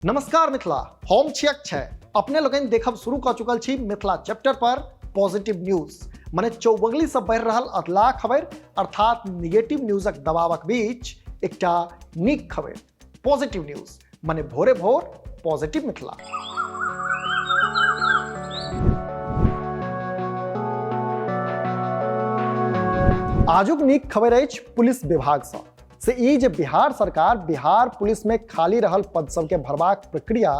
नमस्कार मिथिला, हम छी अक्षय। अपने लोकनि देखब शुरू कऽ चुकल छी मिथिला चैप्टर पर पॉजिटिव न्यूज, मने चौबगली से बढ़ि रहल अधलाह खबर अर्थात निगेटिव न्यूजक दबावक बीच एकटा नीक खबर, पॉजिटिव न्यूज, मने भोरे भोर पॉजिटिव मिथिला। आजुक नीक खबर अछि पुलिस विभाग सँ, से ई जे बिहार सरकार बिहार पुलिस में खाली रहल पद सबके भरबाक प्रक्रिया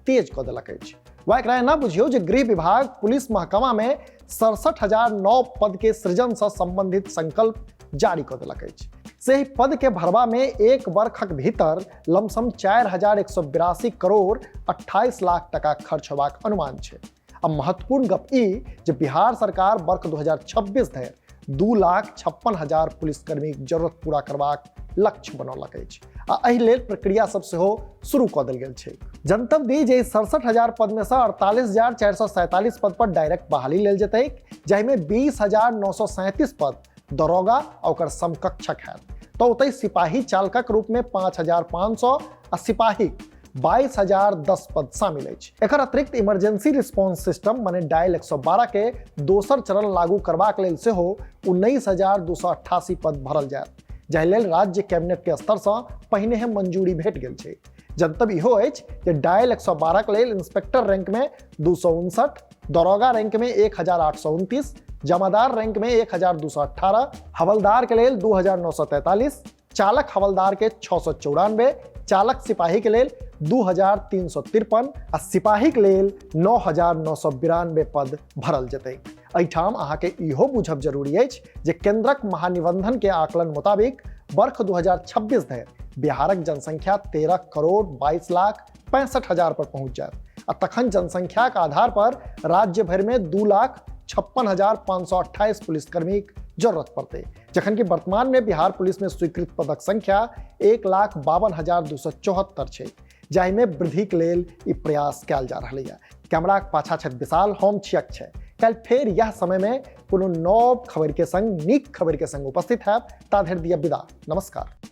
तेज कऽ देलक अछि। वा एकरा एना बुझियौ जे गृह विभाग पुलिस महकमा में 67,009 पद के सृजन से संबंधित संकल्प जारी कऽ देलक अछि। से एहि पद के भरबा में एक वर्षक भीतर लमसम 4,182 करोड़ 28 लाख टका खर्च होबाक अनुमान छै। आ महत्वपूर्ण गप ई जे बिहार सरकार वर्ष 2026 धरि 2,56,000 पुलिसकर्मीक जरूरत पूरा करबाक लक्ष्य बनौलक अछि आ एहि लेल प्रक्रिया सब सेहो शुरू कऽ देल गेल छै। जनतब दी जे 67,000 पद में से 48,447 पद पर डायरेक्ट बहाली लेल जेतैक, जाहिमे 20,937 पद दरोगा आ ओकर समकक्षक हैत, तऽ ओतहि सिपाही चालकक रूप में 5,500 आ सिपाही 22,010 पद शामिल अछि। एकर अतिरिक्त इमरजेंसी रिस्पॉन्स सिस्टम मने डायल 112 के दोसर चरण लागू करबाक लेल सेहो 19,288 पद भरल जायत, जाहि लेल राज्य कैबिनेट के स्तर सँ पहिने मंजूरी भेट गेल छै। जनतब इहो अछि जे डायल 112 के लेल इंस्पेक्टर रैंक में 259, दरोगा रैंक में 1,829, जमादार रैंक में 1,218, हवलदार के लेल 2,943, चालक हवलदार के 694, चालक सिपाही के लेल 2,353 आ सिपाही के लेल 9,992 पद भरल जेतै। एहिठाम अहाँके इहो बुझब जरूरी अछि जे केंद्रक महानिबंधन के आकलन मुताबिक वर्ष 2026 धरि बिहारक जनसंख्या 13 करोड़ 22 लाख 65 हजार पर पहुंच जायत आ तखन जनसंख्याक आधार पर राज्य भरि में 2,56,528 पुलिसकर्मीक जरूरत पड़तै, जखन कि वर्तमान में बिहार पुलिस में स्वीकृत पदक संख्या 1,52,274 छै, जाहिमे वृद्धिक लेल ई प्रयास कयल जा रहल यऽ। कैमराक पाछा छथि विशाल, हम छी अक्षय। काल्हि फेर यह समय में कोनो नव खबर के संग, नीक खबर के संग उपस्थित हैब। ता धरि दिअ विदा, नमस्कार।